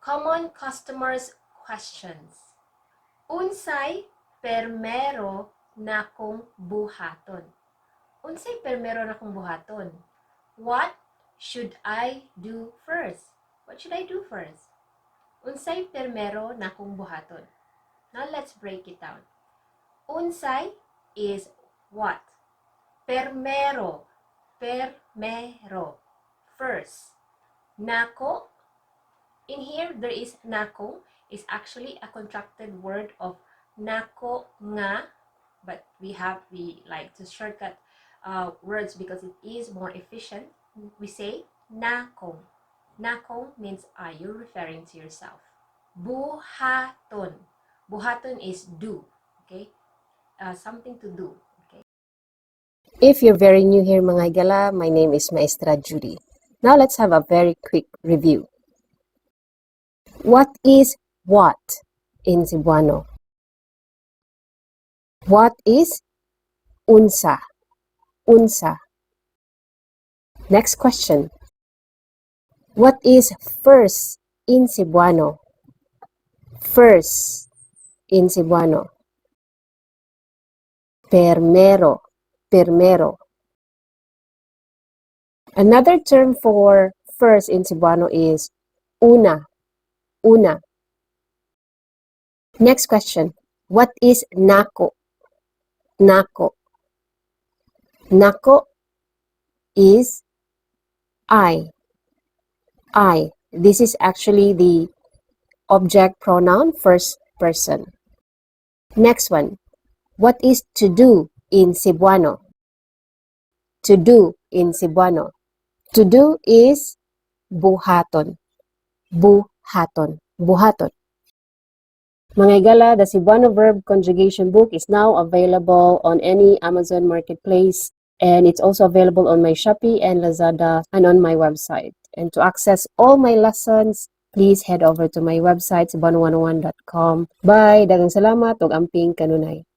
Common customers questions. Unsay permero nakong buhaton? Unsay permero nakong buhaton? What should I do first? What should I do first? Unsay permero nakong buhaton? Now let's break it down. Unsay is what? Permero. Permero. First. Nako. In here, there is nako. Is actually a contracted word of nako nga. But we like to shortcut words because it is more efficient. We say nako. Nako means you're referring to yourself. Buhaton. Buhaton is do. Okay? Something to do. Okay? If you're very new here, mga igala, my name is Maestra Judy. Now let's have a very quick review. What is what in Cebuano? What is unsa? Unsa. Next question. What is first in Cebuano? First in Cebuano. Permero. Permero. Another term for first in Cebuano is una. Una. Next question. What is nako? Nako. Nako is I. I. This is actually the object pronoun first person. Next one. What is to do in Cebuano? To do in Cebuano. To do is buhaton. Buhaton. Buhaton. Mga igala, the Cebuano verb conjugation book is now available on any Amazon marketplace, and it's also available on my Shopee and Lazada and on my website. And to access all my lessons, please head over to my website cebuano101.com. Bye! Daghang salamat ug amping kanunay.